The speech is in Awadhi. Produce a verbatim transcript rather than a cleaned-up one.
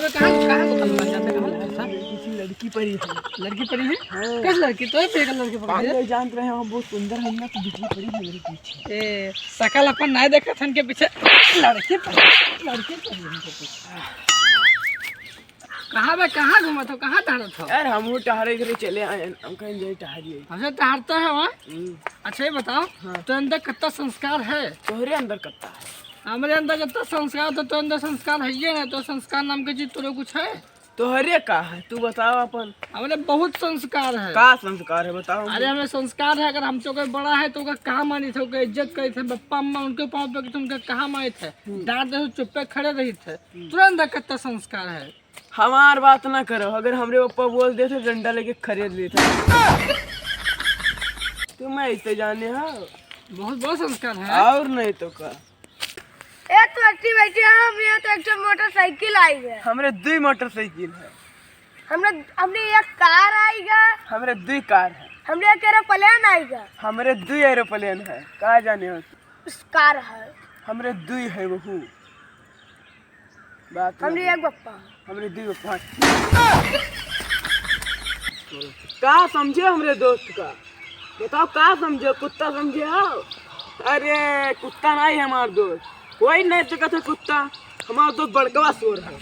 तो कहाँ, कहाँ को पता लग जाता है, कहाँ लग जाता है? किसी लड़की परी है। लड़की परी है? हाँ। किस लड़की? तो एक लड़की पकड़ हम है। लोग जानत रहे, हम बहुत सुंदर है ना, तो बिजली परी है मेरे पीछे। ए, शकल अपन नाहीं देखत हन के पीछे लड़की परी, लड़की परी है इनके पीछे। कहाँ बे, कहाँ घूमत हो, कहाँ टहरत हो? यार, हमहू टहरे घरे चले आए हैं, हम कहीं जाए टहरिए। हमसे टहरते हो, हाँ? हम्म। अच्छा, ये बताओ, हाँ। तो अंदर कितना संस्कार है? तोहरे अंदर कितना है? हमरे अंदर जितना संस्कार तो, तो अंदर संस्कार है ही ना, तो संस्कार नाम के चीज तोरे कुछ है? तोहरे का है, तू बताओ अपन। हमरे बहुत संस्कार है। का संस्कार है, बताओ। अरे, हमें संस्कार है, अगर हमसे कोई बड़ा है तो ओकर कहा मानित है, ओकर इज्जत करित है, पप्पा अम्मा उनके पाँव पे कि तुमका कहा मानित है, हम्म। डांट दे तो चुप्पे खड़े रहित है, हम्म। तुरंत कितना संस्कार है। हमार बात ना करो, अगर हमरे पप्पा बोल देते डंडा लेके खरीद लेते। तुम ऐसे जाने हो। बहुत बड़ा संस्कार है। और नहीं तो का। ए तो अच्छी बैठी हम, ये तो एक ठो मोटरसाइकिल आई है। हमरे दुई मोटरसाइकिल है। हमरे, हमरे एक कार आई है। हमरे दुई कार है। हमरे एक एरोप्लेन आई है। हमरे दुई एरोप्लेन है। का जाने हो? उस कार है। हमरे दुई है वहू। बात हमरे ना एक बप्पा। हमरे दुई बप्पा। का समझे हमरे दोस्त का? बताओ का समझे? कुत्ता समझे हो? अरे कुत्ता नहीं हमार दोस्त, कोई नहीं तो कहते कुत्ता, हमार दोस्त बड़कवा चोर है।